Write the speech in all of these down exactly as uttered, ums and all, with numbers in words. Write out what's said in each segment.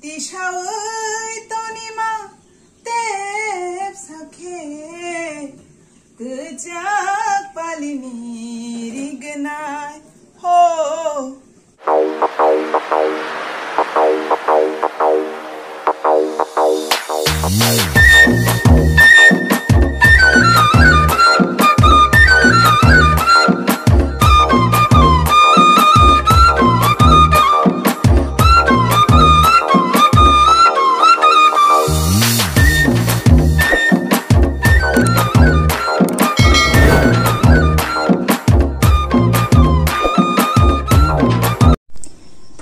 Tisawi tonima tepsa khe kwchak palini rignai ho.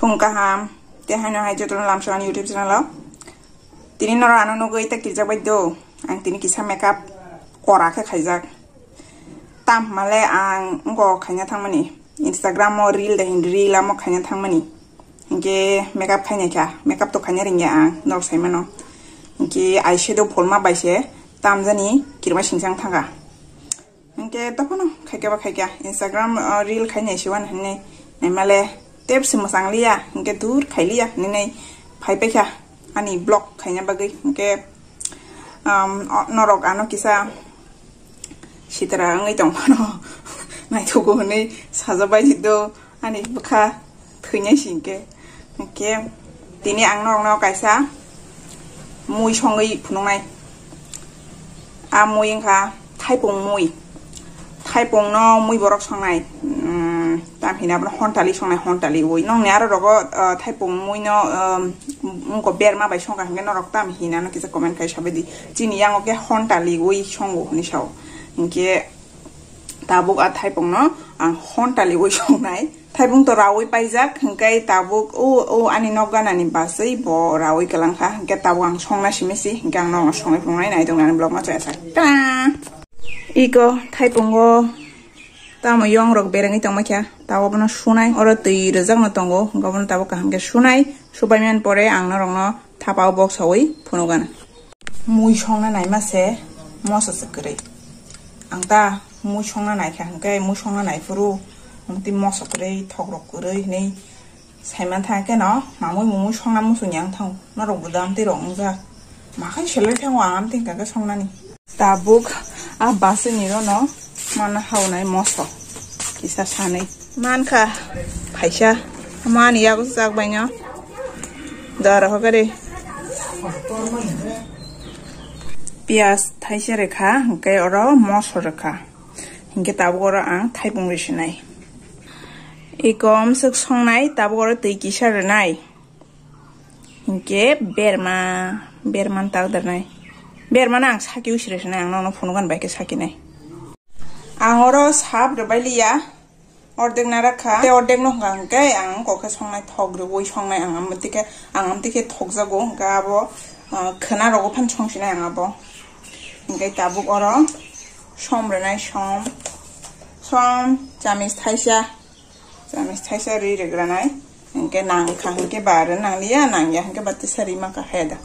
Phung kaham, tei haino hai jotono lamsok ani YouTube channel o. Tini norok ano nugwi ta kirjak bai do. Ang tini kisa makeup kora khe khaijak. Tam hwnmale ang wngkok khaina thangmani. Instagram o reel de hin reel amo khaina thangmani. Hinkhe makeup khainai kha. Makeup to khaina ringya ang, norok saimano. Hinkhe eyeshadow pholma bai se tamjani kirima singsang thangkha. Hinkhe tophano khaikhe ba khaikhe Instagram, uh, reel khainai siwan hinwi naimale tepsi mwchang liya, hinkhe dur khai liya hinwi phai paikha ani vlog khaina bagwi. Hinkhe, um, o-, norok ano kisa sitra wngwi tongphano naithogo hinwi sajak bai do. Ani bwkha thwinai si hinkhe. Hinkhe tini ang norokno kaisa mui songwi phunuknai. A mui wngkha thaipung mui. Thaipungno mui borok songnai. Mm, tam hina bono hontali songnai, hontali ui. Nongni aro rogo, uh, thaipung muino, um, wngko berma bai songkha hinkhe norok tam hinano kisa comment khai sabaidi. Chini yango khe hontali ui songo hinwi sao. Hinkhe tabuk a thaipungno ang hontali ui songnai. Thaipung to raui paijak, hwnkhe tabuk o, o ani nok ganani basui bo raui kwlangkha, hwnkhe tabuk ang songna simi si, hwnkhe ang nokno songwi phunuknai, nai tongni ani vlog no chaya sak. Ta! Iko thaipungo tamo yong rok berengwi tongmaikha, tabuk bono sunai, oro twi rwjakno tongo, hwnkhe bono tabuk kaham khe sunai, subaimani pore ang norokno thapao box saui phunukgana. Mui songna naima se moso se kwrwi. Ang ta mui songna naikha hwnkhe mui songna naiphuru mungti moso kwrwi, thokrok kwrwi hinwi saiman thangkhe no mamui mumui songna muchungya wng thango. Norok bo da amtwi rok wngjak. Makhai selai thango ang amtwi hwnkha khe songnani. Tabuk a basini rono mana hawnai moso kisa sanwi. Mankha phaisa. Mani yago chak baino. Dara hokari. Piyas thaisa rwkha, hwnkhe oro moso rwkha. Hwnkhe tabuk oro ang thaipung risinai. Iko amswk songnai, tabuk oro twi kisa rwnai. Hinkhe berma, berma tak darnai. Berma no ang saki usire sinai, ang nono phunukgani bai khe sakinai. Ang oro sap rwbai liya, ordek na rakha. Tei ordek no hwnkha hwnkhe ang kokhe songnai thok rwui songnai ang amtwi khe, ang amtwi khe thokjago hwnkha abo, ah, khwna rogo phan songsinai ang abo. Hinkhe tabuk oro som rwnai som, som chamis thaisa. Chamis thaisa ri rwgranai. Hinkhe nangkha hinkhe ba rw nangliya, nangya hinkhe ba tisa ri mankha heda.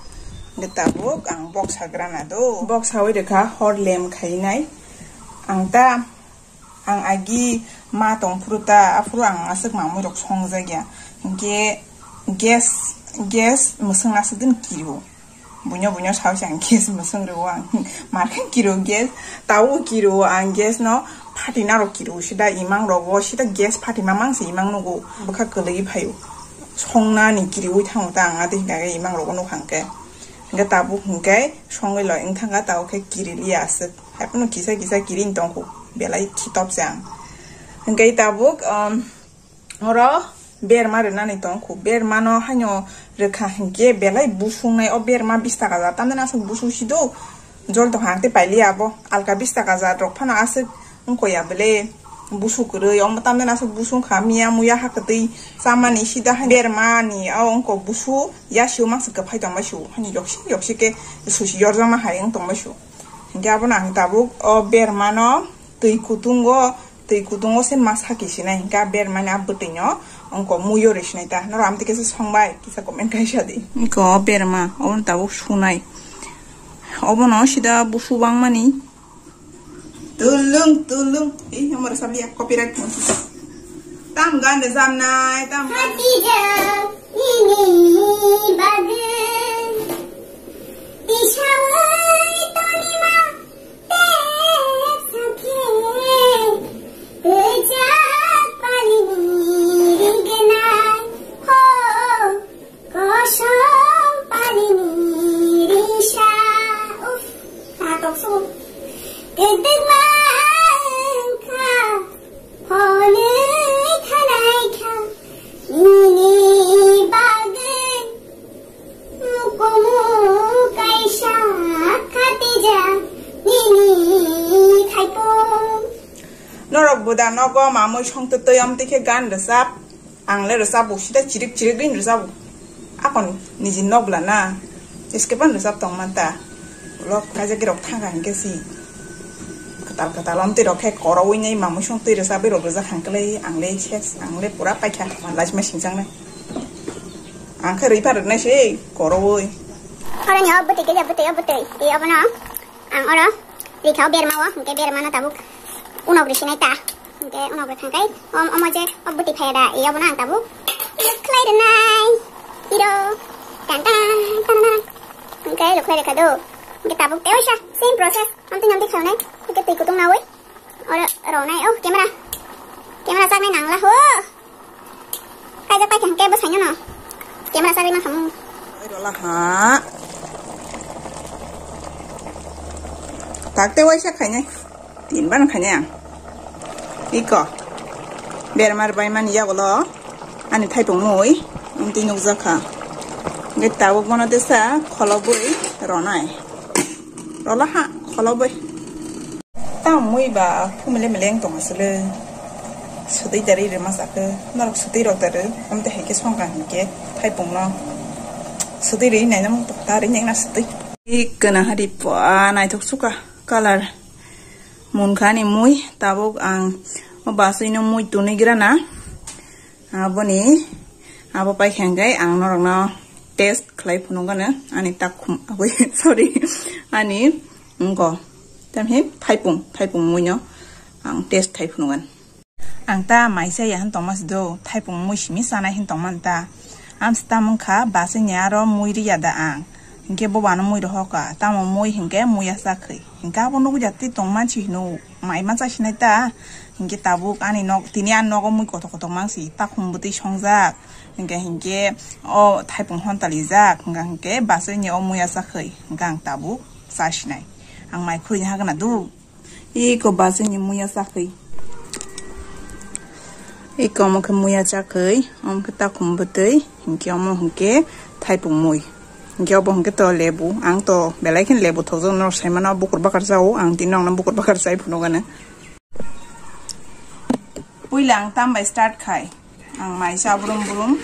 Hinkhe tabuk ang box sagrana do. Box sawi rwkha hor lem khainai. Ang ta, ang agi ma tongphuru ta, aphuru ang aswk mamui rok songjakya. Hinkhe gas, gas mwswng aswk din kirio. Buino, buino sao se ang gas mwswng rwo ang. Mar khe kiro gas, tao kiro ang gas no phatina rok kiro sida imang rogo, sida gas phatima mang se imang nugo. Bwkha kwlwi phaio. Songnani kiriwi thango ta ang adi hwnkha khe imang rogo nukha hwnkhe. Hwnkhe tabuk hwnkhe songwi loi wng thangkha tao khe kiri liya aswk. Haikhe no kisa kisa kiri wng tongkho. Belai khitop se ang. Hwnkhe tabuk, um, Oro berma rwnani tong kho. Berma no haino rwkha hinkhe belai busungnai. O berma bish taka ja. Tamni aswk busu sido. Jol tong hang tei pailiya abo. Alka bish taka ja rok phano aswk wngkha ya bele busu kwrwi. Omo tamni aswk busu wngkha. Miya muya ha kwtwi chamani sida hai berma ni o wngkha busu. Ya sio mangsa kwphai tong bai sio. Hani yoksi yoksi khe susi yorjakma hai wng tong bai sio. Hinkhe abono ang tabuk o berma no twi kutungo, twi kutungo se ma saki sinai hinkhe a bermani a bwtwino wngkok muiyo rw sinai ta. Norok amtwi khe se songbai, kisa comment kaisa di. Wngkha o berma, obono tabuk sunai. Obono sida busu bangmani. Tulung, tulung. Ei, omo rwchap liya, copyright. Tam gan rwchapnai, tam gan. Hati jang, nini bagwi. Buda nogo mamui songtwi twi om twi khe gan rwchap. Ang le rwchap bo sida chirik chirik rin rwchap bo. Akon niji nogla na. Eske pan rwchap tong man ta. Lok kaisa girok thang kha hinkhe si. Katal katal om twi rok khe koroui nei mamui songtwi rwchap rok rwjak hang klai ang le ses ang le pura paikha ma lajma singjang nai. Ang khe rwi pha rwk nai se koroui. Oro ni o bwtwi kisa bwtwi o bwtwi. E obo no. Ang oro rikha o berma o, hingke berma no tabuk unok risi nai ta. Hingke unok rikha kai, om, omo je, o bwtwi phai da, e obo no ang tabuk. Luk khlai rwnai. Hiro. Tan tan tan tan. Hingke luk khlai rikha do. Hingke tabuk te oisa, same process. Amtwi namtwi khlainai. Hingke twi kutung naui. Oro ronai, oh, camera. Camera chaknai nangla ho. Kaijak paikha hingke bwsaino no. Camera sagwi mankhamu. Rola ha. Takte waisa khainai. Tin ban khainai ang. Iko. Bermar bai mani yagulo. Ani thaipung mui. Amtwi nukjakha. Hingke tabuk bono tesa kholobwi ronai. Rola ha kholobwi. Tamo mui ba phumile mile wng tong aswle. Swtwi dari rwma sakhe. Norok swtwi rok dari. Amte hai khe songkha hinkhe thaipung no. Swtwi ri naina mung tokta ri nengna swtwi. I kana hari pa naithok suka color. Munkha ni mui tabuk ang o baswi no mui tunui grana. Aboni abo paikha hingke ang norokno test khlai phunukgano ani takhum aboi sorry ani wngko tamhi thaipung thaipung muino ang test khai phunukgano. Ang ta maisa ya hin tongma sido thaipung mui simi sanai hin tongma ta ang sita mungkha basini aro mui riya da ang hingke bo bano mui rohoka tamo mui hingke muya sakhoi hingke abo nukjak twi tongma si hino mai ma chasinai ta hingke tabuk ani nok tini ani nogo mui kotor kotor mangsi takhum bwtwi songjak. Hingke hingke o thaipung honta lijak hingka hingke basoi ni o muya chakhoi hingka ang tabuk chasinai ang mai khurui hagana du. Iko basoi ni muya chakhoi iko omo khe muya chakhoi omo khe takhum bwtwi hingke omo hingke thaipung mui hingke obo hingke to lebu ang to belai khe lebu thokjak norok saimano bukur bakar chao ang tini nokno bukur bakar chai phunukgano. Puila ang tam bai start khai. Ang maisa brum brum.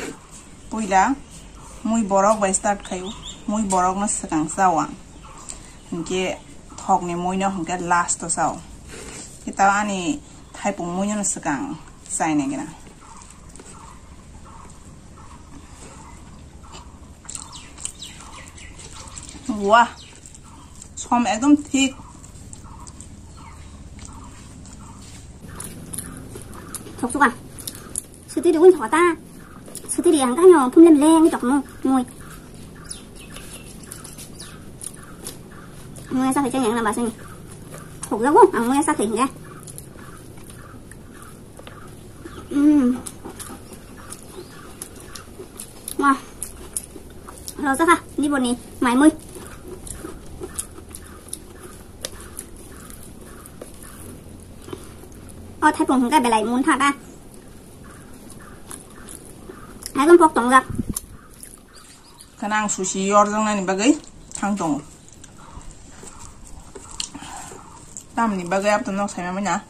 Puila mui borok bai start khai. Mui borok no swkang chao ang. Hingke thok ni mui no hingke last o chao. Kita ani thaipung mui no swkang chai nai gina. Wah. Som ekdom thik. Thok suka. Suti riwin thok ta. Suti ri ang kanyo phum lem leng tok mo mui. Mui sa phai cheng yang na ba sini. Thok jago ang mui sa phai hinga. Hmm. Wah. Rasa kha, ni boni, mai mui. O thaipung hingka belai mun tha ta. Ekdom pok tongjak. Khana ang sushi yorjaknani bagwi thang tongo. Tamni bagwi abto nok saima manya.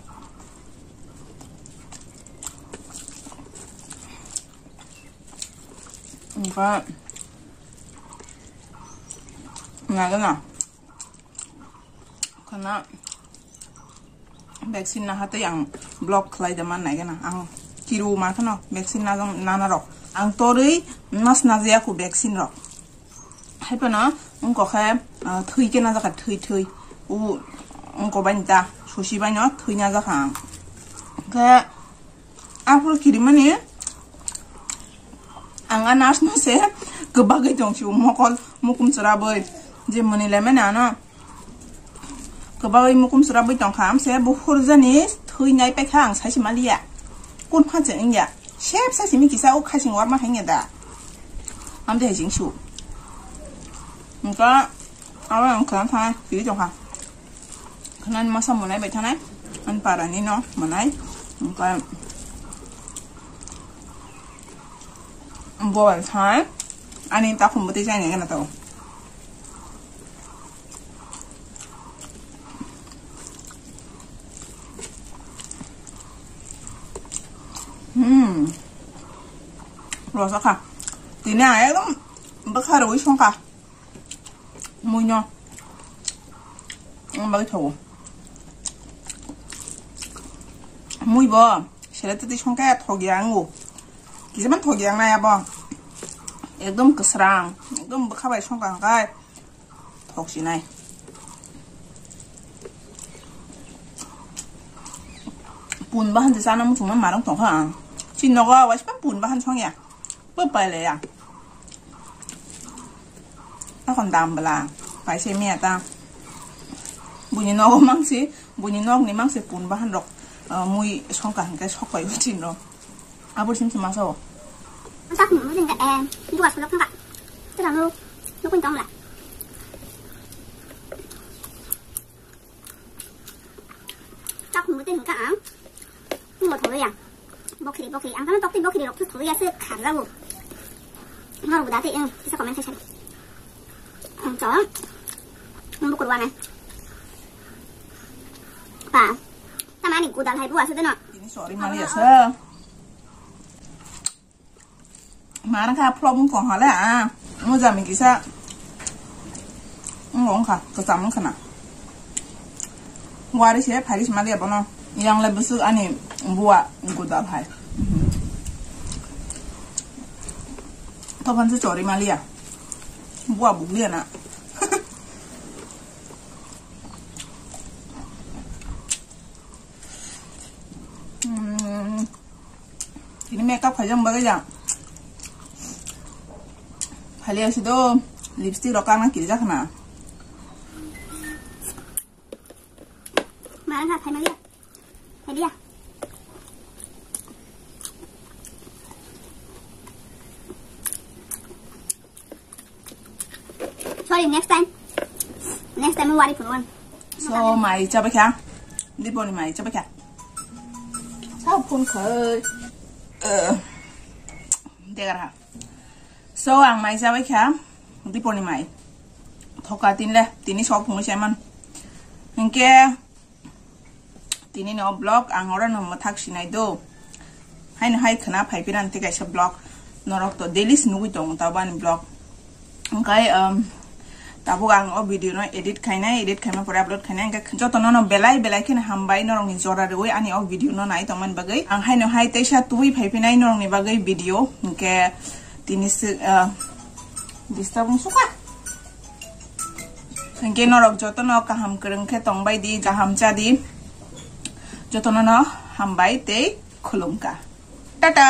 Omo khe nagana khana vaccine naha tei ang vlog khlai da man nai gana ang kiru ma khano vaccine najang nana rok ang torwi mas najaya khu vaccine rok. Hai phano wngkok khe, ah, thwi khe najak kha, thwi, thwi. U, wngkok bai ta, susi bai no thwi najak kha ang. Khe, aphuru kirimani, ang a nurse no se kwbagwi tong si, mokol mukum chwrabwi, je mwnwi laimani ano. Kwbagwi mukum chwrabwi tongkha, amse buphur jani thwi nai paikha ang saisi maliya. Kun phanse wngya. Sep saisi mi kisa o khasing warma hangya da. Amde hai jingsu. Engka aro ang khana thangna kiri tongkha. Khana masa monai bai thanai. An para ni no monai. Engka bowal thai. Ani takhum bwtwi chai nai gana to. Rosa kha. Tini ang ekdom bwkha rwi songkha. Mui no. Ang bagwi thago. Mui bo. Sele twi songkha thogya ango. Kijaman thogya ang nai abo. Ekdom kwsrang. Ekdom bwkha bai songkha hwnkhe. Thok sinai. Pun bahan se chana muchungma marang tongkha ang. Chin nogo waispa pun bahan songya. Bo paile ya. Takon dam bela. Paise miya ta. Buni nogo mangsi, buni nog ni mangsi pun bahan rok. Ah, mui songkha hwnkhe sok pai uchin rok. Abur sim sim masa o. Sak ni mujung ka em, dua sulok ka. Terang lu, lu pun tong la. Sak ni mujung ka ang. Ni mo tholo ya. Bokri, bokri. Ang kan tok ti bokri rok tu tholo ya se khar la bu. Nor bu da te em, kisa comment section. Ang chong. Ang bukur wa na. Pa. Tamani gudal hai bu asu deno. Ini sorry mali asa. Marang kha vlog wng kong hale, ah. Mujami kisa. Wng kong kha, kwcham wng khana. Wari se phagis mali abono. Yang le busuk ani buwa gudal hai. Topan se chori maliya. Buwa bugliya na. Hmm. Ini makeup khaijak bagwi jang. Phali asi do lipstick rok kana kiri jakna. Mana kha khai maliya. Khai dia. Sorry, next time. Next time wari phunwan. So, mai chabai kha. Diponi mai chabai kha. Sa phun khai. Eh. Degar ha. So, ang mai chabai kha. Diponi mai. Thoka tin le, tini sok phunwi saiman. Hingke, Tini no vlog ang oro no mwthak sinai do. Haino hai khwna phai piran tei kaisa vlog. Norok to daily se nugui tongo tabuk ani vlog. Hingkai, um, tabuk ang o video no edit khainai, edit khaima pore upload khainai. Hingke joto no no belai belai kheno hambai norok ni jora rwui ani o video no nai tongmani bagwi. Ang haino hai teisa tubui phai pinai norok ni bagwi video. Hingke tini se, uh, disturb wng sukha. Hingke norok jotono kaham kwrwng khe tongbai di, kaham cha di. Jotono no hambai tei khulumkha. Tata!